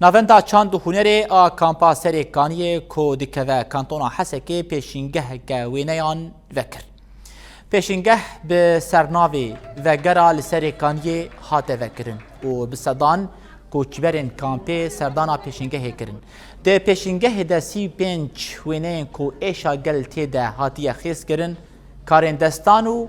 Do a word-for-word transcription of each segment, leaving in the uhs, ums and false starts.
Navenda Çand û Hunerê a Kampa Serêkaniyê ku dikeve Kantona Hesekê pêşîngeheke wêneyan vekir. Pêşîngeh bi sernavê Vegera li Serêkaniyê hate vekirin û bi sedan koçberên kampê serdana pêşîngehê kirin. Di pêşîngehê de sî û pênc wêneyên ku êşa gel tê de hatiye xêzkirin, karên destan û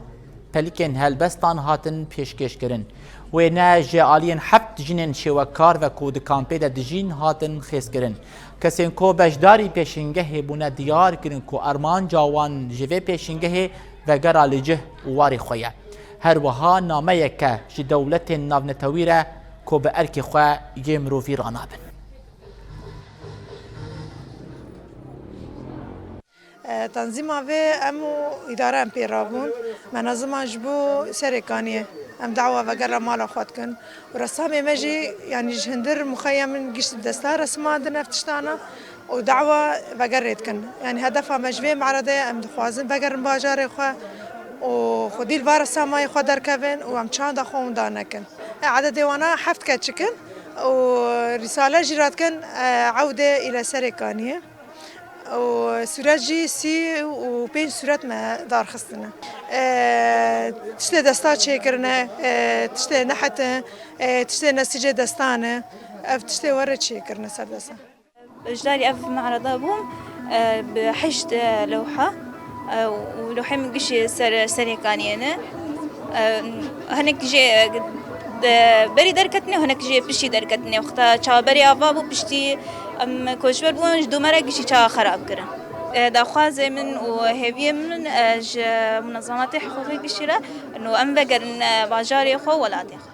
pelikên helbestan hatin pêşkêşkirin. Wêne ji aliyên heft jinên şêwekar ve ku di kampê de dijîn hatin xêzkirin. Kesên ku beşdarî pêşîngehê bûne diyar kirin ku armanca wan ji vê pêşîngehê vegera li cih û warê xwe ye. Her wiha nameyeke ji dewletên navnetewî re ku bi erkê xwe yê mirovî ranabin. E, Tenzîma vê em û îdare em pê rabûn. Me neziman ji bo Serêkaniyê. Em dawa vegera mala xwe dikin. Û resamê me jî, yanî ji hindir muxeyemin gişt bi desta resma din ev tiştana û dawa vegerê dikin. Yanî hedefa me ji vê me'redê em dixwazin vegerin bajarê xwe û xwedî li va resamayê xwe derkevin û em çanda xwe winda nekin. E, ededê wana heft keçik in û rîsale jî radikin, e, ewdê île Serêkaniyê. û sûret jî sî û pênc sûret me darxistine. E, tiştê desta çêkirine, e, tiştê nehet e, e, tiştê nesîcê destan e. Ev tiştê were çêkirine ser desta. Ji darî ev me'reda bûm, e, bi heşt, e, lewha, e, û lewhê min gişî ser, Serêkaniyê ne. E, hinek jê, e, de, berî derketine, hinek jê piştî derketine. Wexta çawa berê ava bû, piştî em koçber bûn, ji dû me re gişî çawa xerab kirin. E, daxwazê min û hêviyê min, e, ji munezematê hiqûqê gişî re, ino em vegerin, e, bajarê xwe, welatê xwe.